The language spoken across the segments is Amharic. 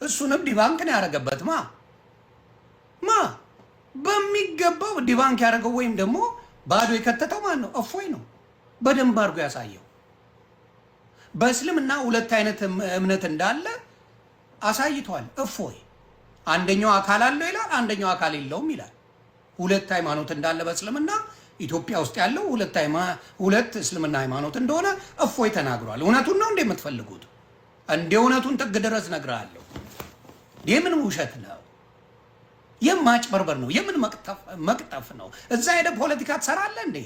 እሱንም debunk ነው ያደረገበት። ማ ማ በሚገባው debunk ያደረገው ወይም ደግሞ ባዶ የከተተው ማን ነው? እፎይ ነው። በደንብ አድርጎ ያሳየው። በእስልምና ሁለት አይነት እምነት እንዳለ አሳይቷል። እፎይ አንደኛው አካል አለው ይላል፣ አንደኛው አካል የለውም ይላል። ሁለት ሃይማኖት እንዳለ በእስልምና ኢትዮጵያ ውስጥ ያለው ሁለት እስልምና ሃይማኖት እንደሆነ እፎይ ተናግሯል። እውነቱን ነው እንደ የምትፈልጉት? እንደ እውነቱን ጥግ ድረስ እነግርሃለሁ። የምን ውሸት ነው? የማጭበርበር ነው? የምን መቅጠፍ ነው? እዛ ሄደ ፖለቲካ ትሰራለህ እንዴ?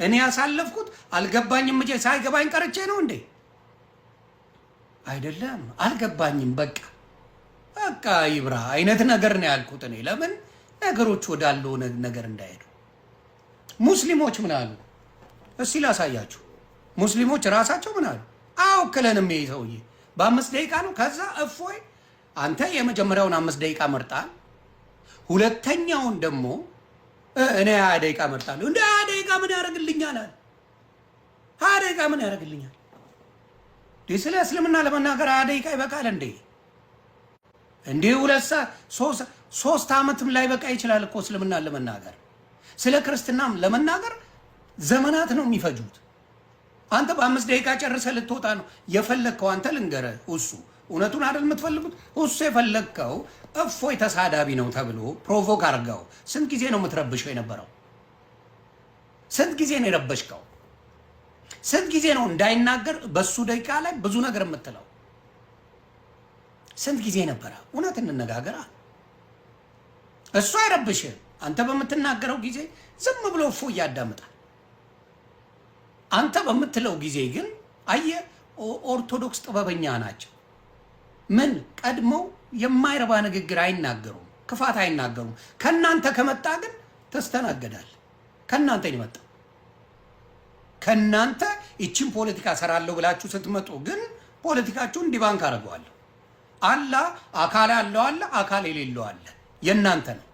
እኔ ያሳለፍኩት አልገባኝም እ ሳይገባኝ ቀርቼ ነው እንዴ? አይደለም፣ አልገባኝም። በቃ በቃ ይብራ አይነት ነገር ነው ያልኩት እኔ። ለምን ነገሮች ወዳለው ነገር እንዳይሄዱ። ሙስሊሞች ምን አሉ? እስቲ ላሳያችሁ። ሙስሊሞች ራሳቸው ምን አሉ? አውክለንም ይሄ ሰውዬ በ5 ደቂቃ ነው። ከዛ እፎይ አንተ የመጀመሪያውን 5 ደቂቃ መርጣል፣ ሁለተኛውን ደግሞ እኔ 20 ደቂቃ መርጣለሁ። እንደ 20 ደቂቃ ምን ያደርግልኛል አለ። 20 ደቂቃ ምን ያደርግልኛል? ስለ እስልምና ለመናገር 20 ደቂቃ ይበቃል እንዴ? እንዲህ 2 ሰዓት 3 ዓመትም ላይ በቃ ይችላል እኮ እስልምና ለመናገር። ስለ ክርስትናም ለመናገር ዘመናት ነው የሚፈጁት። አንተ በ5 ደቂቃ ጨርሰህ ልትወጣ ነው የፈለግከው። አንተ ልንገርህ፣ እሱ እውነቱን አይደል የምትፈልጉት? እሱ የፈለግከው እፎይ ተሳዳቢ ነው ተብሎ provoke አድርገው። ስንት ጊዜ ነው የምትረብሸው የነበረው? ስንት ጊዜ ነው የረበሽከው? ስንት ጊዜ ነው እንዳይናገር በሱ ደቂቃ ላይ ብዙ ነገር የምትለው? ስንት ጊዜ ነበረ? እውነት እንነጋገራ። እሱ አይረብሽም። አንተ በምትናገረው ጊዜ ዝም ብሎ እፎይ ያዳምጣል። አንተ በምትለው ጊዜ ግን አየህ፣ ኦርቶዶክስ ጥበበኛ ናቸው። ምን ቀድመው የማይረባ ንግግር አይናገሩም፣ ክፋት አይናገሩም። ከእናንተ ከመጣ ግን ትስተናገዳል። ከእናንተ ይመጣ ከእናንተ ይችን ፖለቲካ ሰራለሁ ብላችሁ ስትመጡ ግን ፖለቲካችሁን debunk አደርገዋለሁ። አላ አካል ያለው አለ፣ አካል የሌለው አለ። የእናንተ ነው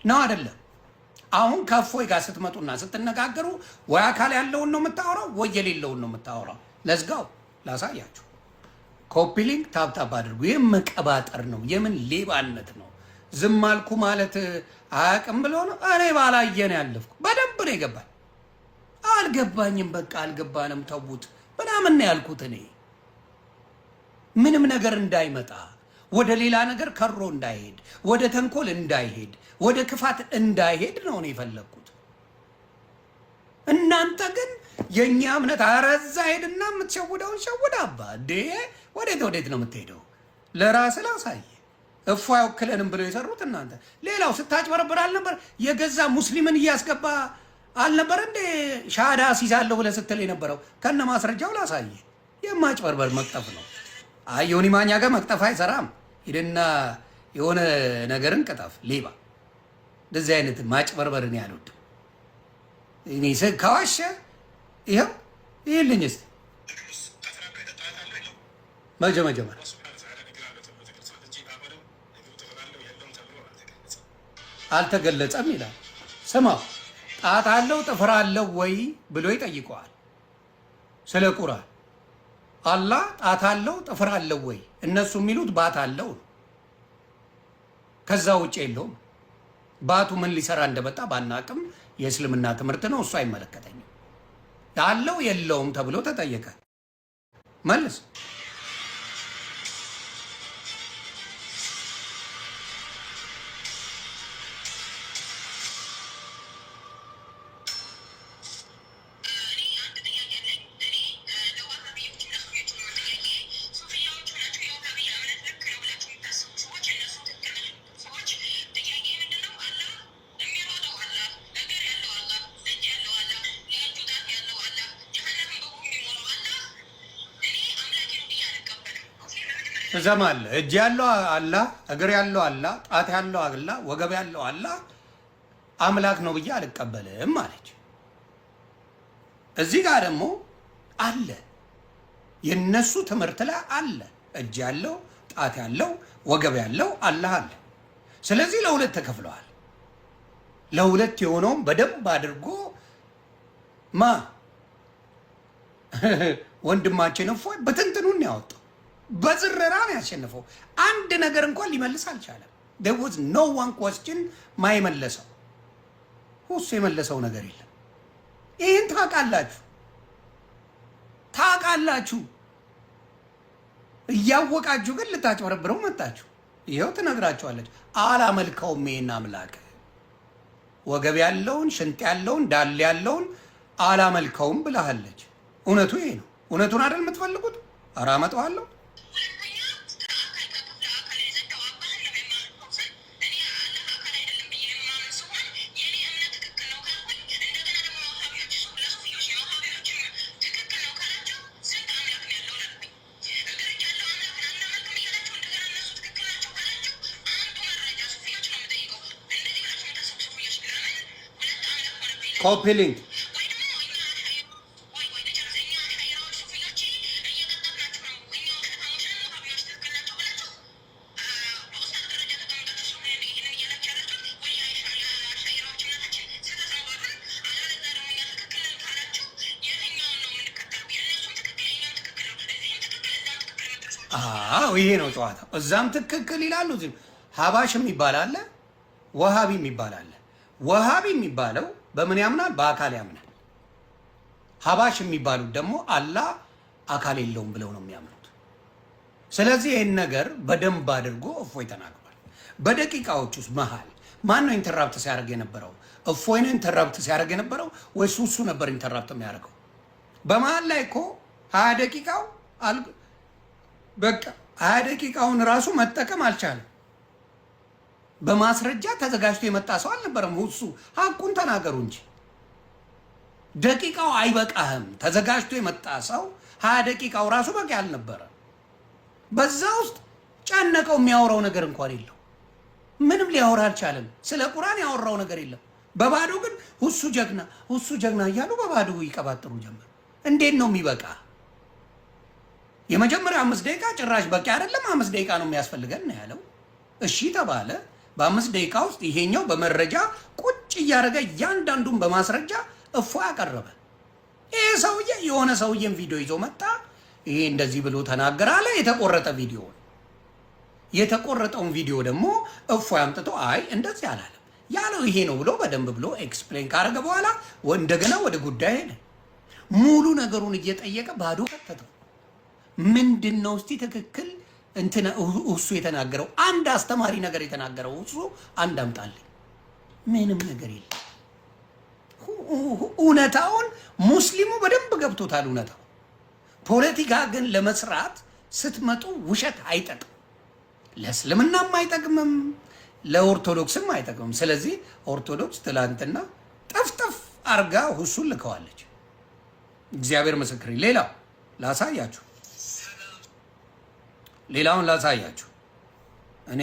ነው አይደለም? አሁን ከእፎይ ጋር ስትመጡና ስትነጋገሩ ወይ አካል ያለውን ነው የምታወራው፣ ወይ የሌለውን ነው የምታወራው። ለዝጋው ላሳያችሁ። Copy link tap tap አድርጉ። ይህ መቀባጠር ነው። የምን ሌባነት ነው? ዝም አልኩ ማለት አያውቅም ብሎ ነው። እኔ ባላየ ነው ያለፍኩ። በደንብ ነው የገባኝ። አልገባኝም፣ በቃ አልገባንም፣ ተዉት ምናምን ነው ያልኩት እኔ ምንም ነገር እንዳይመጣ ወደ ሌላ ነገር ከሮ እንዳይሄድ፣ ወደ ተንኮል እንዳይሄድ፣ ወደ ክፋት እንዳይሄድ ነው እኔ የፈለግኩት። እናንተ ግን የእኛ እምነት አረዛ ሄድና የምትሸውደውን ሸውድ። አባ እንዴ፣ ወዴት ወዴት ነው የምትሄደው? ለራስ ላሳየ እፎ አይወክለንም ብለው የሰሩት እናንተ። ሌላው ስታጭበረብር አልነበር? የገዛ ሙስሊምን እያስገባ አልነበር እንዴ? ሻሃዳ አስይዛለሁ ብለህ ስትል የነበረው ከነ ማስረጃው ላሳየ። የማጭበርበር መቅጠፍ ነው። አይ ዮኒ ማኛ ጋር መቅጠፍ አይሰራም። ሂድና የሆነ ነገርን ቅጠፍ፣ ሌባ። እንደዚህ አይነት ማጭበርበርን ያልወድም እኔ። ከዋሸ ይኸው ይህልኝ እስኪ መጀመሪያ አልተገለጸም ይላል። ስማው፣ ጣት አለው ጥፍር አለው ወይ ብሎ ይጠይቀዋል። ስለ ቁርአን አላህ ጣት አለው ጥፍር አለው ወይ? እነሱ የሚሉት ባት አለው ነው። ከዛ ውጭ የለውም። ባቱ ምን ሊሰራ እንደመጣ ባናቅም የእስልምና ትምህርት ነው፣ እሱ አይመለከተኝም። አለው የለውም ተብሎ ተጠየቀ። መልስ። ትሰማለህ? እጅ ያለው አላህ፣ እግር ያለው አላህ፣ ጣት ያለው አላህ፣ ወገብ ያለው አላህ አምላክ ነው ብዬ አልቀበልም አለች። እዚህ ጋር ደግሞ አለ፣ የነሱ ትምህርት ላይ አለ። እጅ ያለው፣ ጣት ያለው፣ ወገብ ያለው አላህ አለ። ስለዚህ ለሁለት ተከፍለዋል። ለሁለት የሆነውም በደንብ አድርጎ ማ ወንድማችን እፎይ በትንትኑን ያወጣው በዝረራ ነው ያሸነፈው። አንድ ነገር እንኳን ሊመልስ አልቻለም። There was no one question ማይመለሰው፣ እሱ የመለሰው ነገር የለም። ይህን ታውቃላችሁ፣ ታውቃላችሁ። እያወቃችሁ ግን ልታጭበረብረው መጣችሁ። ይኸው ትነግራችኋለች። አላመልከውም ይሄን አምላክ፣ ወገብ ያለውን፣ ሽንጥ ያለውን፣ ዳሌ ያለውን አላመልከውም ብላሃለች። እውነቱ ይሄ ነው። እውነቱን አይደል የምትፈልጉት? ኧረ አመጣዋለሁ። Copy link. አዎ ይሄ ነው ጨዋታ። እዛም ትክክል ይላሉ፣ እዚህም ሀባሽ የሚባል አለ፣ ወሃቢ የሚባል አለ። ወሃቢ የሚባለው በምን ያምናል? በአካል ያምናል። ሀባሽ የሚባሉት ደግሞ አላህ አካል የለውም ብለው ነው የሚያምኑት። ስለዚህ ይህን ነገር በደንብ አድርጎ እፎይ ተናግሯል። በደቂቃዎች ውስጥ መሀል ማን ነው interrupt ሲያደርግ የነበረው? እፎይ ነው interrupt ሲያደርግ የነበረው ወይስ እሱ ነበር interrupt የሚያደርገው? በመሀል ላይ እኮ 20 ደቂቃው፣ በቃ 20 ደቂቃውን ራሱ መጠቀም አልቻለም። በማስረጃ ተዘጋጅቶ የመጣ ሰው አልነበረም። እሱ ሀቁን ተናገሩ እንጂ ደቂቃው አይበቃህም። ተዘጋጅቶ የመጣ ሰው 20 ደቂቃው ራሱ በቂ አልነበረ። በዛ ውስጥ ጨነቀው። የሚያወራው ነገር እንኳን የለው። ምንም ሊያወራ አልቻለም። ስለ ቁርአን ያወራው ነገር የለም። በባዶ ግን ሁሱ ጀግና፣ ሁሱ ጀግና እያሉ በባዶ ይቀባጥሩ ጀመር። እንዴት ነው የሚበቃ? የመጀመሪያው 5 ደቂቃ ጭራሽ በቂ አይደለም። 5 ደቂቃ ነው የሚያስፈልገን ነው ያለው። እሺ ተባለ። በ5 ደቂቃ ውስጥ ይሄኛው በመረጃ ቁጭ እያደረገ እያንዳንዱን በማስረጃ እፎ ያቀረበ። ይሄ ሰውዬ የሆነ ሰውዬን ቪዲዮ ይዞ መጣ። ይሄ እንደዚህ ብሎ ተናገረ አለ። የተቆረጠ ቪዲዮ ነው። የተቆረጠውን ቪዲዮ ደግሞ እፎ ያምጥቶ አይ እንደዚህ አላለም፣ ያለው ይሄ ነው ብሎ በደንብ ብሎ explain ካደረገ በኋላ እንደገና ወደ ጉዳይ ሄደ። ሙሉ ነገሩን እየጠየቀ ባዶ ከተተው። ምንድን ነው እስቲ ትክክል እንትን እሱ የተናገረው፣ አንድ አስተማሪ ነገር የተናገረው እሱ አንድ አምጣልኝ። ምንም ነገር የለም። እውነታውን ሙስሊሙ በደንብ ገብቶታል። እውነታው ፖለቲካ ግን ለመስራት ስትመጡ ውሸት አይጠቅም። ለእስልምናም አይጠቅምም፣ ለኦርቶዶክስም አይጠቅምም። ስለዚህ ኦርቶዶክስ ትላንትና ጠፍጠፍ አርጋ ሁሱን ልከዋለች። እግዚአብሔር ምስክር። ሌላው ላሳያችሁ፣ ሌላውን ላሳያችሁ። እኔ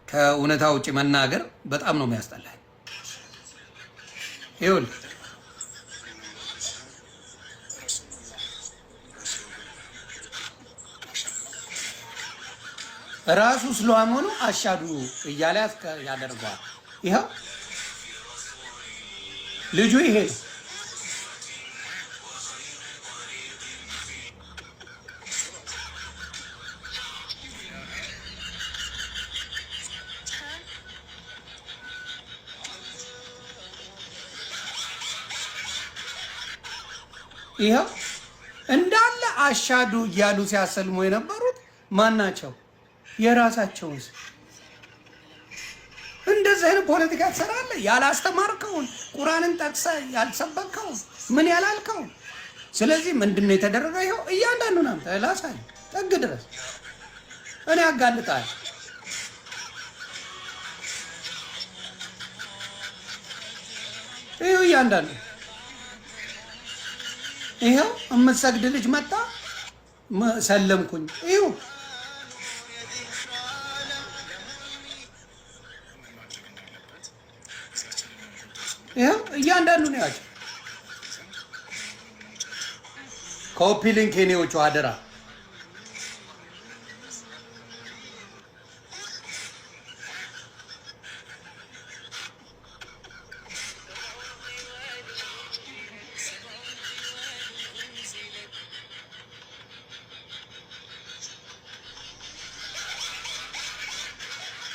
ከእውነታ ውጭ መናገር በጣም ነው የሚያስጠላኝ። ይኸውልህ፣ ራሱ ስሏም ሆኖ አሻዱ እያለ ያደርገዋል። ይኸው ልጁ ይሄ ነው። ይኸው እንዳለ አሻዱ እያሉ ሲያሰልሙ የነበሩት ማን ናቸው? የራሳቸውን እንደዚህ አይነት ፖለቲካ ትሰራለህ? ያላስተማርከውን፣ ቁርአንን ጠቅሰህ ያልሰበከውን፣ ምን ያላልከውን። ስለዚህ ምንድን ነው የተደረገው? ይኸው እያንዳንዱን አንተ ላሳይ ጥግ ድረስ እኔ አጋልጣለሁ። ይኸው እያንዳንዱ፣ ይኸው የምትሰግድ ልጅ መጣ፣ ሰለምኩኝ። ይኸው ይኸው እያንዳንዱ ነው ያቸው። Copy link የኔዎቹ አደራ።